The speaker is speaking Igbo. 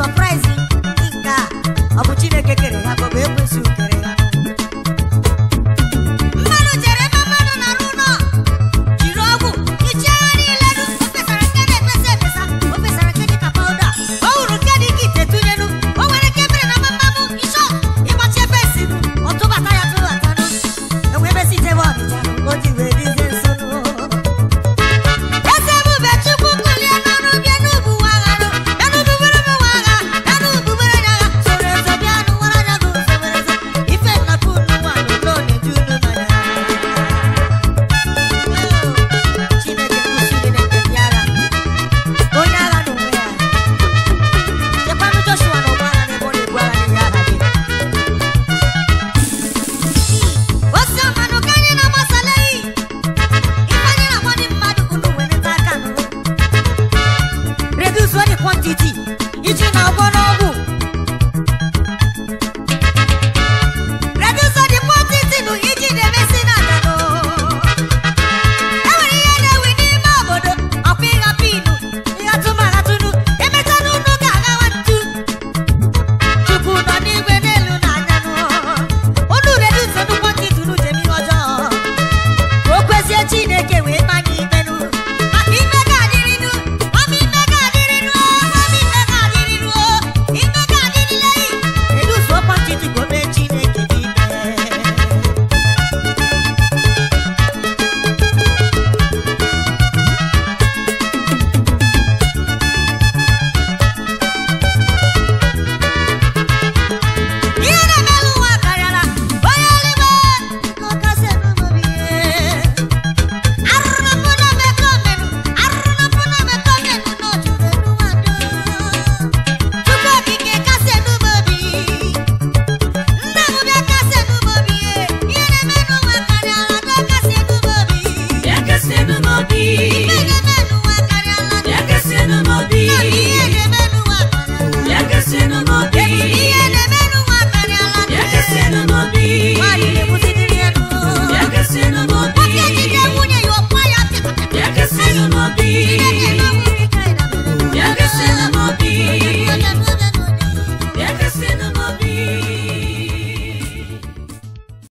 Surprise nke a, ọ bụ Chineke kere ya ka ọ bụ ekwensu kere ya? Mmadụ jere ebe mmadụ na-arụ ụlọ, jiri ọgwụ hichie ha niile nu. O fesara nke na-efesa efesa, o fesara nke dịka pawuda, o wuru nke dị ka ite tụnyenu, o nwere nke mere na gbamgbam ịchọ ịgbachi ebe si nu, ọ tụbata ya tụbata nu, enwee ebe site ebe Ọnịcha nu, o ji wee dizie nso nu. Eze ebube Chukwu kulie n'ọrụ bịa n'ubu nwa agha nụ, bịa n'ububere m nwa agha, bịa n'ububere ya agha, soro ezo bịa n'ụwara ya bụ soro ezo, ife nnapụ unu nwa n'ụlọ na-eju unu n'anya. Chineke kwụsịrị na nke ndị agha, onye agha n'onwe ya. Chekwanụ Joshua na ụgbọ agha n'ebe ọ na-ebu agha n'ihe agha gị. Ozi ọma nụ ka anyị na-agbasala eyi. Ife anyị na-agwa ndị mmadụ unu welite aka nụ. Reduce the quantity iji na-agwọ n'ọgwụ. Reduce the quantity nụ iji na-emesi n'ala nụ. E nwere ihe na-ewi n'ime obodo, ọkwa ịgha pinu, ịghatụ ma ghatụnụ, emechaa n'unu ga-aghawa ntu. Chukwu nọ n'igwe n'elu n'anya nụ. Unu reduce nụ quantity unu ji eme ihe ọjọọ. Ka o kwezie Chineke wee manye imenụ. Maka ime ga-adịrịnụ, ama ime ga-adịrịnụ, ama ime ga-adịrịnụ, ime ga-adịrịla yi. Reduce quantity ka o mee Chineke gị ime. Ihe na-emelụ ụwa karịara onye eluigwe nke ọkasị n'obi. Arụrụ na mpụ na-emekọ omenụ, arụrụ na mpụ na-emekọ omenụ na o juru elu nwado. Chukwu okike kasị n'obi. Nna m bịa kasị n'obi. Ihe na-eme n'ụwa karịara na kasị n'obi. Bịa kesienụ m obi. Ife na-eme n'ụwa karịara Bịa kesienụ m obi. ihe na-eme n'ụwa karịara. Bịa kesienụ m obi. Ihe na-eme n'ụwa karịara. Bịa kesienụ m obi. Nwaanyị na-ekwuzidiri ya nụ. Bịa kesienụ m obi. Nwoke jide nwunye ya ọkwa ya pịa pịa pịa. Bịa kesienụ m obi.